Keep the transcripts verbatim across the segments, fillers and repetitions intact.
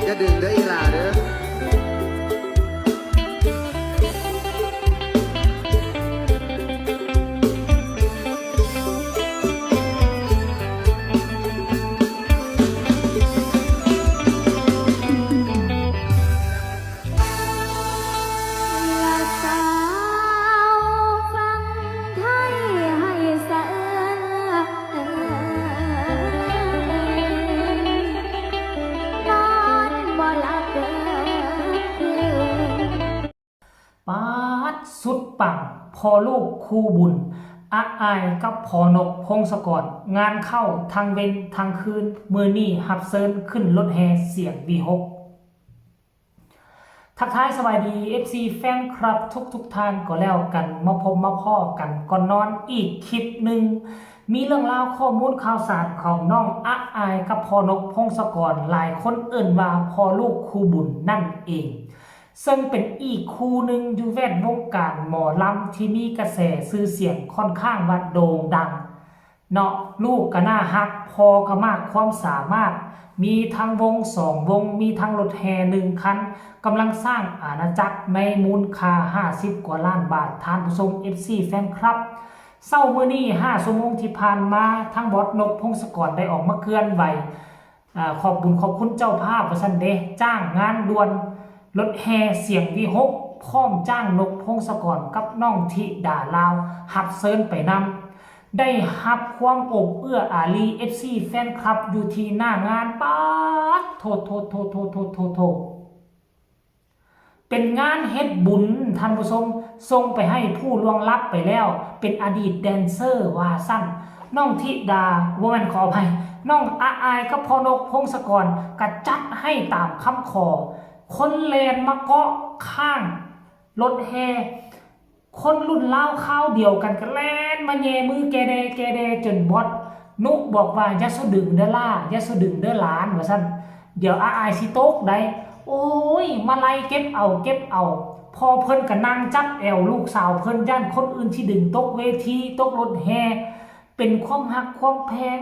อย่าดึงเด้ออีหล่าเด้อ ละสาวฟังไทยให้สะเอิน นอนบ่หลับเด้อ ปาดสุดปัง พ่อลูกคู่บุญ อาอายกับพ่อนกพงศกร งานเข้าทั้งเว้นทั้งคืน มื้อนี้ฮับเซิญขึ้นรถแห่เสียงวีหก ทักทายสวัสดี เอฟซี แฟนคลับทุกทุกๆท่านก็แล้วกัน มาพบมาพ้อกันก่อนนอนอีกคลิปหนึ่ง มีเรื่องราวข้อมูลข่าวสารของน้องอาอายกับพ่อนกพงศกร หลายคนเอิ้นว่าพ่อลูกคู่บุญนั่นเอง ซึ่งเป็นอีกคู่หนึ่งอยู่แวดวงการหมอลำที่มีกระแสชื่อเสียงค่อนข้างว่าโด่งดัง เนาะ ลูกก็น่าฮัก พ่อก็มากความสามารถ มีทั้งวงสองวง มีทั้งรถแห่หนึ่งคัน กำลังสร้างอาณาจักรในมูลค่า ห้าสิบ กว่าล้านบาท ท่านผู้ชม เอฟซี แฟนคลับ เช้ามื้อนี้ ห้า ชั่วโมงที่ผ่านมา ทางบอสนกพงศกรได้ออกมาเคลื่อนไหว อ่า ขอบบุญขอบคุณเจ้าภาพว่าซั่นเด้ จ้างงานด่วน รถแห่เสียงวีหก พร้อมจ้างนกพงศกรกับน้องธิดาลาว ฮับเซิญไปนำ ได้ฮับความอบเอื้ออารี เอฟซี แฟนคลับอยู่ที่หน้างาน ป๊าด โทษ โทษ โทษ โทษ โทษ โทษ โทษ เป็นงานเฮ็ดบุญ ท่านผู้ชม ส่งไปให้ผู้ล่วงลับไปแล้ว เป็นอดีตแดนเซอร์ว่าซั่น น้องธิดา บ่แม่น ขออภัย น้องอาอายกับพ่อนกพงศกร ก็จัดให้ตามคำขอ คนแล่นมาเกาะข้างรถแห่ คนรุ่นราวคราวเดียวกันก็แล่นมาแย่มือแกแดแกแดจนบอสนุบอกว่า อย่าสุดึงเด้อหล่า อย่าสุดึงเด้อหลาน ว่าซั่น เดี๋ยวอาอายสิตกได้ โอ้ย มาไล่เก็บเอาเก็บเอา พ่อเพิ่นก็นั่งจับแอวลูกสาวเพิ่น ย่านคนอื่นสิดึงตกเวที ตกรถแห่ เป็นความฮักความแพง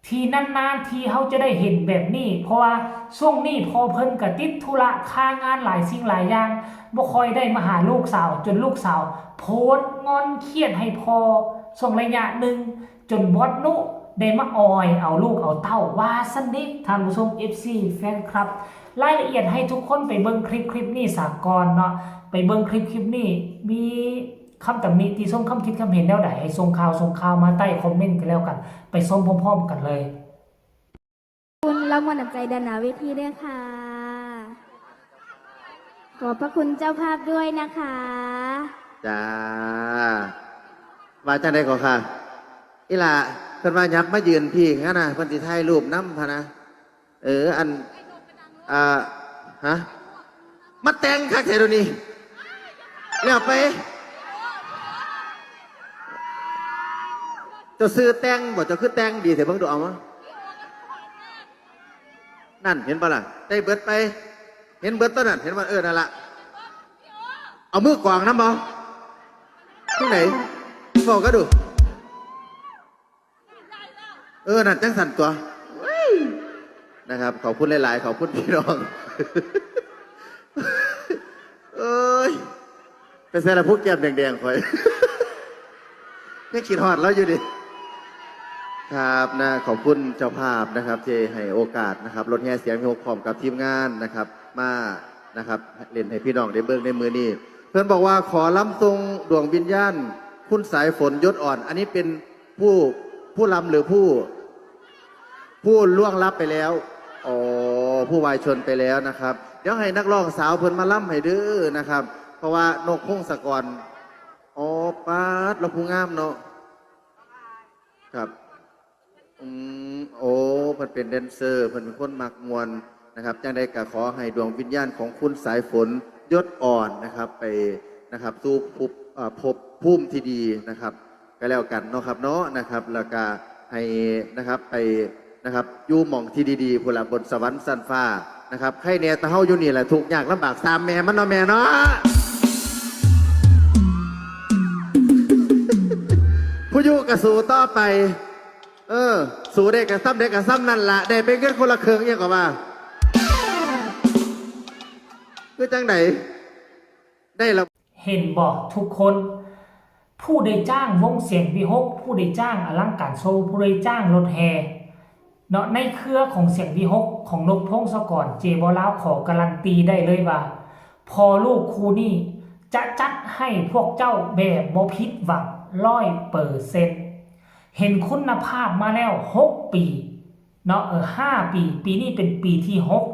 ที่นานๆ ที่เฮาจะได้เห็นแบบนี้ เพราะว่าช่วงนี้พ่อเพิ่นก็ติดธุระคางานหลายสิ่งหลายอย่าง บ่ค่อยได้มาหาลูกสาว จนลูกสาวโพสต์งอนเครียดให้พ่อช่วงระยะหนึ่ง จนบอสนุได้มาออยเอาลูกเอาเต้าว่าซั่นเด้ ท่านผู้ชม เอฟซี แฟนคลับ รายละเอียดให้ทุกคนไปเบิ่งคลิปคลิปนี้ซะก่อนเนาะ ไปเบิ่งคลิปคลิปนี้ มีคำตำหนิติชม คำคิดคำเห็นแนวใด ให้ส่งข่าวส่งข่าวมาใต้คอมเมนต์กันแล้วกัน ไปชมพร้อมๆกันเลย คุณรับมวลน้ำใจด้านหน้าเวทีด้วยค่ะ ขอบพระคุณเจ้าภาพด้วยนะคะ จ้า ว่าจังได๋ก็ค่ะ อีหล่า เพิ่นว่าหยับมายืนพี้หั่นนะ เพิ่นสิถ่ายรูปนำพะนะ เออ อัน อ่า ฮะ มาแต่งคักแท้เดี๋ยวนี้ แล้วไป เจ้าชื่อแต่งบ่ เจ้าคือแต่งดีแท้ เบิ่งดู เอามา นั่น เห็นบ่ล่ะ ได้เบิดไป เห็นเบิดตอนนั้น เห็นบ่ เออ นั่นล่ะ เอามือกวางนำบ่ ที่ไหน บอกก็ดู เออ นั่นจังสั่นตัว นะครับ ขอบคุณหลายๆ ขอบคุณพี่น้อง เอ้ย ไปใส่ละผู้แก้มแดงๆ ข่อย ยังคิดฮอดเราอยู่ดิ ครับนะ ขอบคุณเจ้าภาพนะครับ ที่ให้โอกาสนะครับ รถแห่เสียงวีหกพร้อมกับทีมงานนะครับ มานะครับ เล่นให้พี่น้องได้เบิ่งในมื้อนี้ เพิ่นบอกว่าขอลำส่งดวงวิญญาณ คุณสายฝน ยศอ่อน อันนี้เป็นผู้ ผู้ลำหรือผู้ ผู้ล่วงลับไปแล้ว อ๋อ ผู้วายชนไปแล้วนะครับ เดี๋ยวให้นักร้องสาวเพิ่นมาลำให้เด้อนะครับ เพราะว่านกพงศกร อ๋อ ป๊าด ลาวผู้งามเนาะ ครับ อืม โอ้ เพิ่นเป็นแดนเซอร์ เพิ่นเป็นคนมักม่วนนะครับ จังใดก็ขอให้ดวงวิญญาณของคุณสายฝน ยศอ่อนนะครับ ไปนะครับ สู่ภพ อ่า ภพภูมิที่ดีนะครับ ก็แล้วกันเนาะครับเนาะนะครับ แล้วก็ให้นะครับ ไปนะครับ อยู่หม่องที่ดีๆ พุ้นละ บนสวรรค์ชั้นฟ้านะครับ ใครแน่แต่เฮาอยู่นี่แหละ ทุกข์ยากลำบาก ตามแม่มันเนาะ แม่เนาะ ผู้อยู่ก็สู้ต่อไป เออ สู้ได้ก็ส่ำได้ก็ส่ำนั่นล่ะ ได้เป็นเงินคนละครึ่ง อิหยังก็ว่า คือจังได๋ ได้ละ เห็นบ่ทุกคน ผู้ใดจ้างวงเสียงวิหค ผู้ใดจ้างอลังการโชว์ ผู้ใดจ้างรถแห่เนาะ ในเครือของเสียงวิหค ของนกพงศกร เจบ่าวลาวขอการันตีได้เลยว่า พ่อลูกคู่นี้จะจัดให้พวกเจ้าแบบบ่ผิดหวังร้อยเปอร์เซ็นต์ เห็นคุณภาพมาแล้วหกปีเนาะ เออ ห้าปี ปีนี้เป็นปีที่หก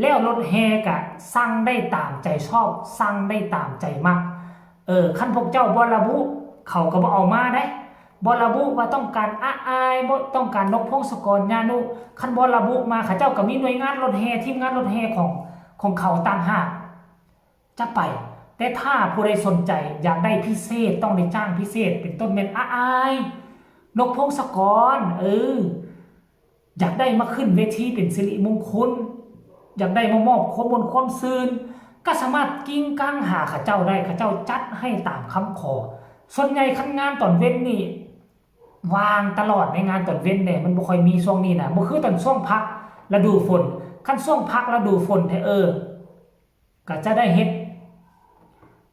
แล้วรถแห่กะสั่งได้ตามใจชอบ สั่งได้ตามใจมัก เออ คันพวกเจ้าบ่ระบุ เขาก็บ่เอามาได้ บ่ระบุว่าต้องการอาอาย บ่ต้องการนกพงศกร ญานุ คันบ่ระบุมา เขาเจ้าก็มีหน่วยงานรถแห่ ทีมงานรถแห่ของ ของเขาต่างหาก จะไป แต่ถ้าผู้ใดสนใจอยากได้พิเศษ ต้องได้จ้างพิเศษ เป็นต้นแม่นอาอาย นกพงศกร เออ อยากได้มาขึ้นเวทีเป็นสิริมงคล อยากได้มามอบความม่วนความซื่น ก็สามารถกิ่งก้างหาเขาเจ้าได้ เขาเจ้าจัดให้ตามคำขอ ส่วนใหญ่คันงานตอนเว้นนี่ ว่างตลอดในงานตอนเว้นเนี่ย มันบ่ค่อยมีช่วงนี้นะ บ่คือตอนช่วงพักฤดูฝน คันช่วงพักฤดูฝนแท้ เออ ก็จะได้เฮ็ด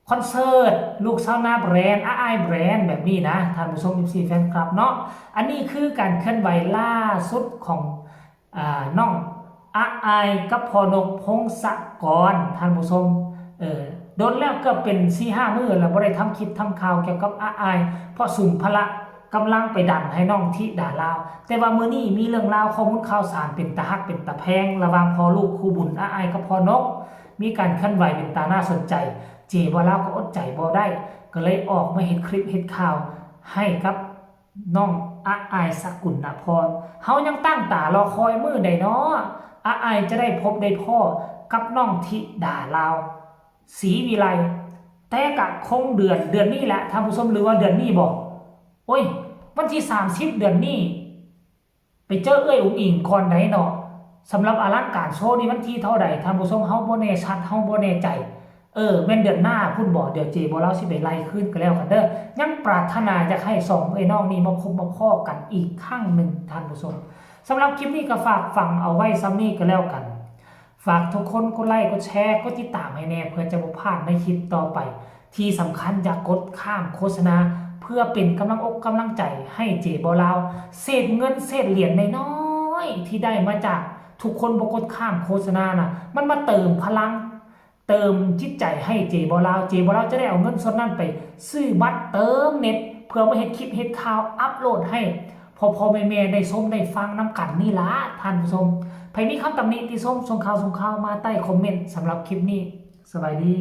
คอนเสิร์ต ลูกสาวนาแบรนด์ อาอายแบรนด์แบบนี้นะ ท่านผู้ชม เอฟซี แฟนคลับเนาะ อันนี้คือการเคลื่อนไหวล่าสุดของ อ่า น้องอาอายกับพ่อนกพงศกร ท่านผู้ชม เออ โดนแล้วเกือบเป็นสี่ห้ามื้อแล้ว บ่ได้ทำคลิปทำข่าวเกี่ยวกับอาอาย เพราะสุมพละกำลังไปดันให้น้องธิดาลาว แต่ว่ามื้อนี้มีเรื่องราวข้อมูลข่าวสารเป็นตาฮักเป็นตาแพง ระหว่างพ่อลูกคู่บุญอาอายกับพ่อนก มีการเคลื่อนไหวเป็นตาน่าสนใจ เจบ่าวลาวก็อดใจบ่ได้ ก็เลยออกมาเฮ็ดคลิปเฮ็ดข่าวให้กับน้องอาอายสกุลนพร เฮายังตั้งตารอคอยมื้อใดน้อ อาอายจะได้พบได้พ้อกับน้องธิดาลาว ศรีวิไล แต่กะคงเดือน เดือนนี้แหละ ท่านผู้ชม หรือว่าเดือนนี้บ่ โอ้ย วันที่สามสิบเดือนนี้ ไปเจอเอื้อยอุ๋งอิ๋งก่อนใดเนาะ สำหรับอลังการโชว์นี่วันที่เท่าใด ท่านผู้ชม เฮาบ่แน่ชัด เฮาบ่แน่ใจ เออ แม่นเดือนหน้าพุ้นบ่ เดี๋ยวเจบ่าวลาวสิไปไล่คืนก็แล้วกันเด้อ ยังปรารถนาอยากให้สองเอื้อยน้องนี่มาพบมาพ้อกันอีกครั้งหนึ่ง ท่านผู้ชม สำหรับคลิปนี้ก็ฝากฝังเอาไว้ส่ำนี้ก็แล้วกัน ฝากทุกคนกดไลค์กดแชร์กดติดตามให้แน่ เพื่อจะบ่พลาดในคลิปต่อไป ที่สำคัญอย่ากดข้ามโฆษณา เพื่อเป็นกำลังอกกำลังใจให้เจบ่าวลาว เศษเงินเศษเหรียญน้อยๆที่ได้มาจากทุกคนบ่กดข้ามโฆษณานะ มันมาเติมพลัง เติมจิตใจให้เจบ่าวลาว เจบ่าวลาวจะได้เอาเงินส่วนนั้นไปซื้อบัตรเติมเน็ต เพื่อมาเฮ็ดคลิปเฮ็ดข่าวอัปโหลดให้พ่อๆแม่ๆได้ชมได้ฟังนำกันนี่ล่ะ ท่านผู้ชม ไผมีคำตำหนิติชม ส่งข่าวส่งข่าวมาใต้คอมเมนต์ สำหรับคลิปนี้ สบายดี